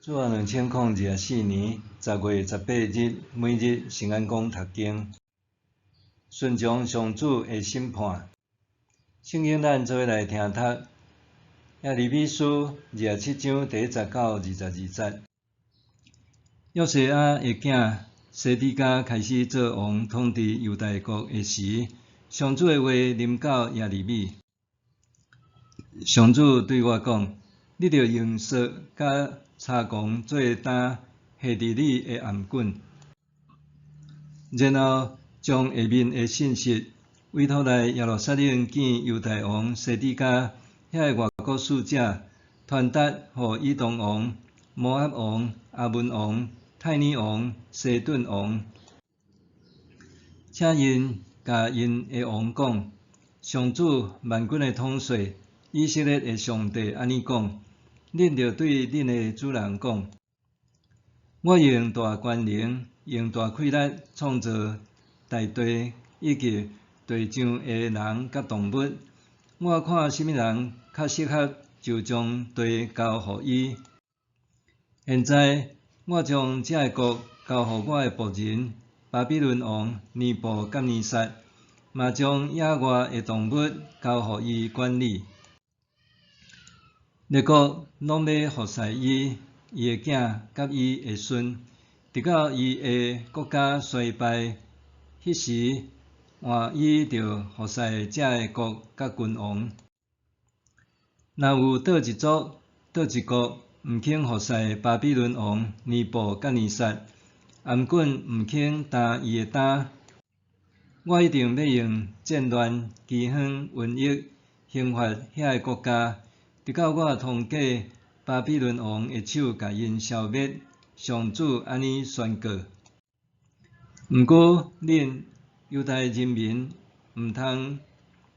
主后2024年10月18日，每日圣安讲读经，顺从上主的审判。圣经咱做伙来听读耶利米书27章第1节到22节。约西亚的囝西底家开始做王，统治犹大国的时，上主的话临到耶利米。上主对我讲：你著用索佮柴摃做担，繫佇你的頷頸，然後將下面的信息委託來耶路撒冷見猶大王西底家遐个外國使者，傳達予以東王、摩押王、亞捫王、泰爾王、西頓王，請𪜶共𪜶的王講：上主萬軍的統帥，以色列的上帝按呢講：恁著對恁的主人講，我用大權能、用大氣力創造大地以及地上的人佮動物。我看啥物人較適合，就將地交予伊。現在我將這个國交予我的僕人巴比倫王尼布甲尼撒，嘛將野外的動物交予伊管理。列國攏欲服侍伊、伊的囝佮伊的孫，直到伊的國家衰敗，彼時換伊著服侍這个國佮君王。若有佗一族、佗一國毋肯服侍巴比倫王尼布甲尼撒，頷頸毋肯擔伊的擔，我一定欲用戰亂、饑荒、瘟疫刑罰遐个國家，直到我通過巴比倫王的手共𪜶消滅。上主按呢宣告。毋過，恁猶大人民毋通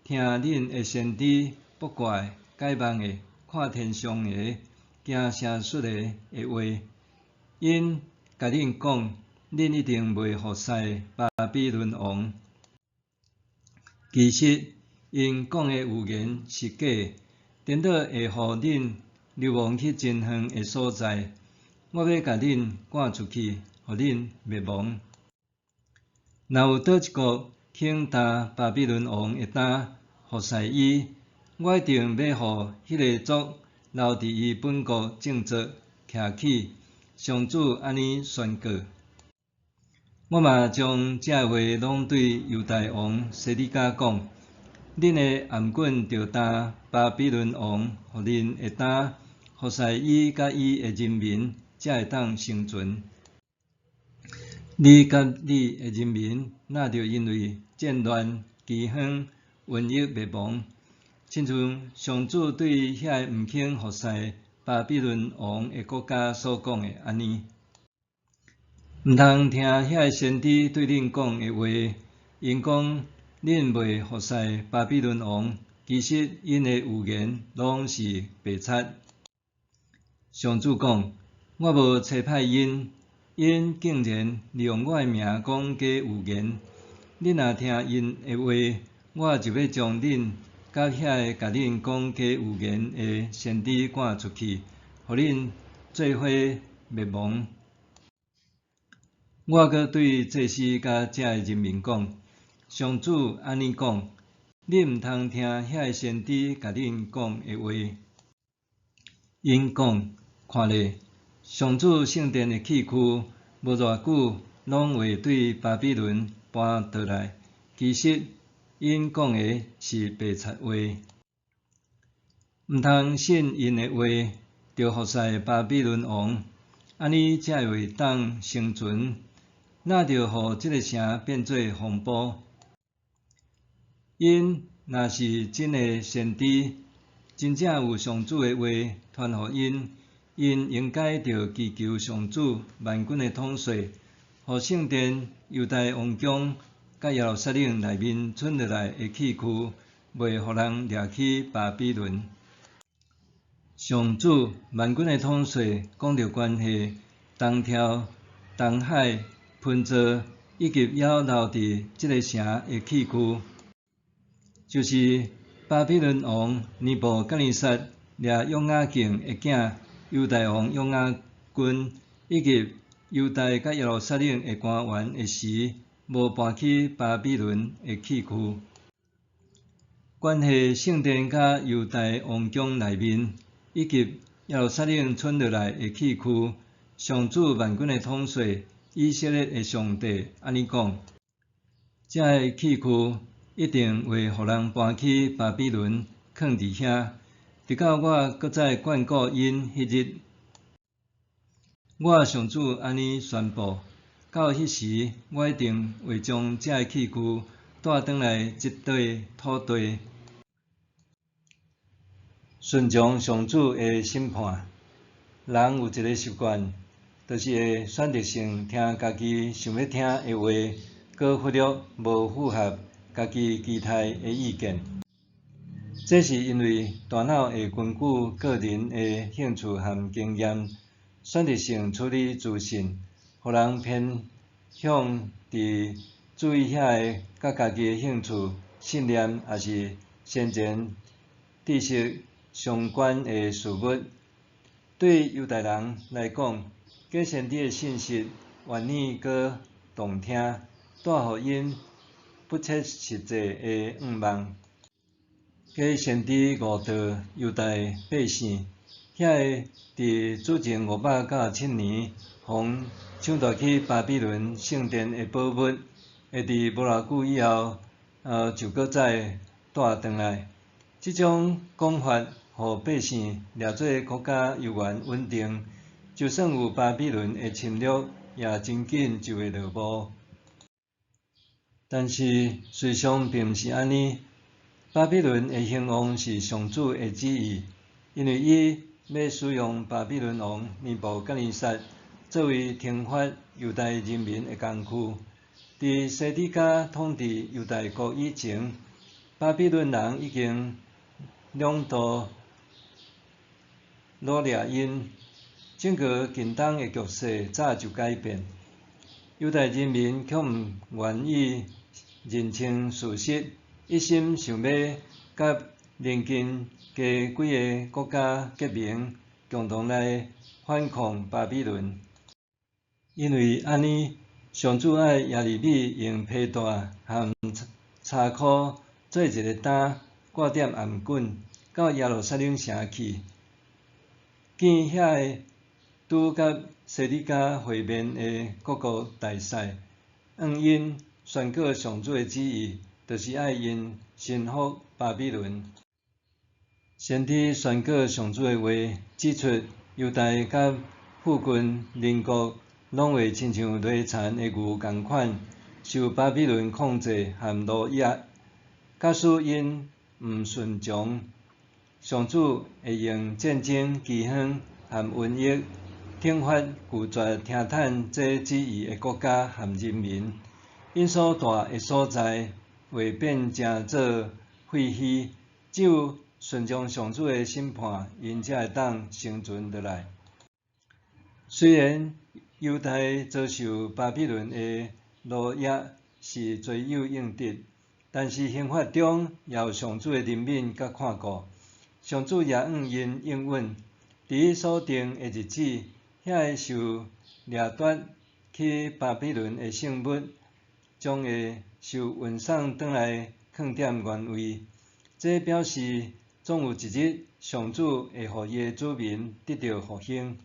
聽恁的先知卜卦、解夢的、看天象的、行邪術的的話，𪜶共恁講，恁一定袂服侍巴比倫王。其實，𪜶講的預言是假的，顛倒會予恁流亡去真遠的所在。我欲共恁趕出去，予恁滅亡。若有佗一國肯擔巴比倫王的擔，服侍伊，我一定欲予彼个族留佇伊本國振作徛起。上主按呢宣告。我嘛將這話攏對猶大王西底家講：恁的頷頸著擔巴比倫王予恁的擔，服侍伊佮伊的人民，才會當生存。你佮你的人民，若著因為戰亂、饑荒、瘟疫滅亡，親像上主對遐个毋肯服侍巴比倫王的國家所講的按呢。毋通聽遐个先知對恁講的話，𪜶講恁袂服侍巴比倫王，其實𪜶的預言攏是白賊。上主講：我無差派𪜶，𪜶竟然利用我的名講假預言。恁若聽𪜶的話，我就欲將恁佮遐个共恁講假預言的先知趕出去，予恁做伙滅亡。我閣對祭司佮這个人民講：上主按呢講，恁毋通聽遐个先知共恁講的話。𪜶講：看咧，上主聖殿的器具，無偌久攏會對巴比倫搬倒來。其實，𪜶講的是白賊話。毋通信𪜶的話，著服侍巴比倫王，按呢才會當生存。若著予這个城變做荒埔。𪜶若是真的先知，真正有上主的話傳予𪜶，𪜶應該著祈求上主萬軍的統帥，予聖殿、猶大王宮佮耶路撒冷內面存落來的器具，袂予人掠去巴比倫。上主萬軍的統帥講著關係東跳、東海、噴灶以及猶留佇這个城的器具，就是巴比倫王尼布甲尼撒掠約雅敬的囝猶大王約雅軍以及猶大佮耶路撒冷的官員的時，無搬去巴比倫的器具。關係聖殿佮猶大王宮內面，以及耶路撒冷存落來的器具，上主萬軍的統帥，以色列的上帝按呢講：這个器具一定會予人搬去巴比倫，囥佇遐，直到我閣再眷顧𪜶彼日。我上主按呢宣布：到彼時，我一定會將這个器具帶轉來這塊土地。順從上主的審判。人有一个習慣，就是會選擇性聽家己想欲聽的話，閣忽略無符合家己期待的意見。這是因為大腦會根據個人的興趣和經驗，選擇性處理資訊，予人偏向佇注意遐个佮家己的興趣、信念抑是先前知識相關的事物。對猶太人來講，假先知的信息悅耳閣動聽，帶予𪜶不切實際的願望。假先知誤導猶大百姓，遐个佇主前597年，予搶奪去巴比倫聖殿的寶物，會佇無偌久以後，就閣再帶轉來。這種講法，予百姓掠做國家猶原穩定，就算有巴比倫的侵略，也真緊就會落幕。但是事實上並毋是按呢。巴比倫的興旺是上主的旨意，因為伊欲使用巴比倫王尼布甲尼撒作為懲罰猶大人民的工具。佇西底家統治猶大國以前，巴比倫人已經兩度擄掠𪜶，整個近東的局勢早就改變。猶大人民卻毋願意認清事實，一心想欲佮鄰近的幾个國家結盟，共同來反抗巴比倫。因為按呢，上主愛耶利米用皮帶和柴箍做一个擔，掛踮頷頸，到耶路撒冷城去，見遐个拄佮西底家會面的各國大使，向𪜶宣告上主的旨意，就是愛𪜶臣服巴比倫。先知宣告上主的話，指出猶大佮附近鄰國攏會親像犁田的牛仝款，受巴比倫控制和奴役。假使𪜶毋順從，上主會用戰爭、饑荒和瘟疫懲罰拒絕聽從這旨意的國家和人民。𪜶所蹛的所在會變成做廢墟，只有順從上主的審判，𪜶才會當生存落來。雖然猶大遭受巴比倫的奴役是罪有應得，但是刑罰中也有上主的憐憫佮看顧。上主也向𪜶應允，佇伊所定的日子，遐个受掠奪去巴比倫的聖物，將會受運送轉來囥踮原位。這表示總有一日，上主會予伊的子民得著復興。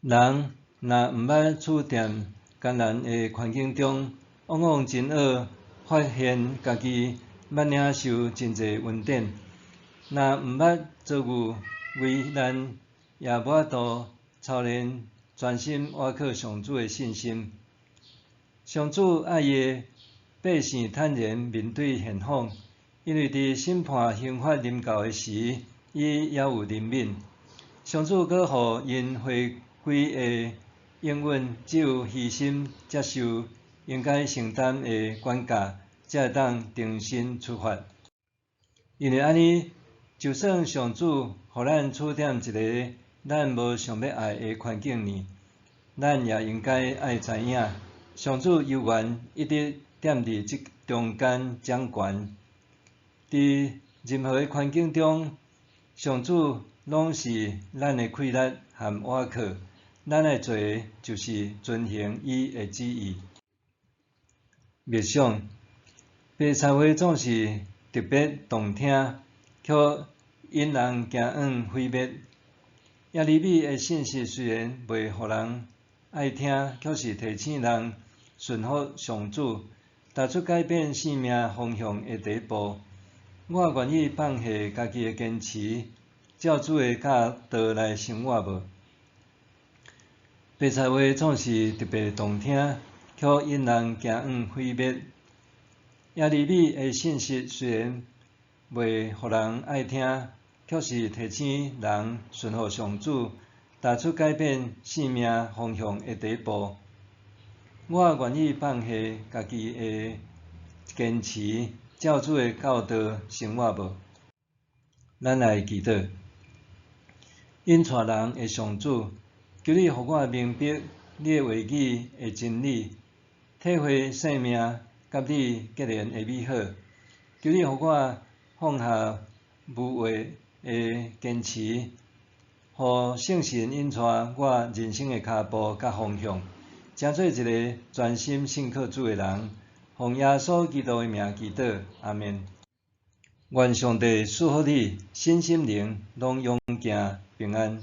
人若毋捌處踮艱難的環境中，往往真少發現家己捌領受真濟恩典。若毋捌遭遇危難，也無法度操練專心倚靠上主的信心。上主愛伊的百姓坦然面對現況，因為佇審判刑罰臨到的時，伊猶有憐憫。上主閣予𪜶回歸的應允，只有虛心接受應該承擔的管教，才會當重新出發。因為按呢，就算上主予咱處踮一个咱無想欲愛的環境裡，咱也應該愛知影，上主猶原一直踮佇這中間掌權。佇任何的環境中，上主攏是咱的氣力和倚靠。咱愛做的就是遵行伊的旨意。默想，白賊話總是特別動聽，卻引人行往毀滅。耶利米的信息雖然袂予人愛聽，卻是提醒人順服上主，踏出改變生命方向的第一步。我願意放下家己的堅持，照主的教導來生活無？白賊話總是特別動聽，卻引人行往毀滅。耶利米的信息雖然袂予人愛聽，卻是提醒人順服上主，踏出改變生命方向的第一步。我願意放下家己的堅持，照主的教導生活無？咱來祈禱，引帶人的上主，求你予我明白你的話語的真理，體會生命佮你結連的美好。求你予我放下無謂的堅持，予聖神引帶我人生的跤步佮方向，成做一个專心信靠主的人。奉耶穌基督的名祈禱，阿們。願上帝賜福你，身心靈攏勇健平安。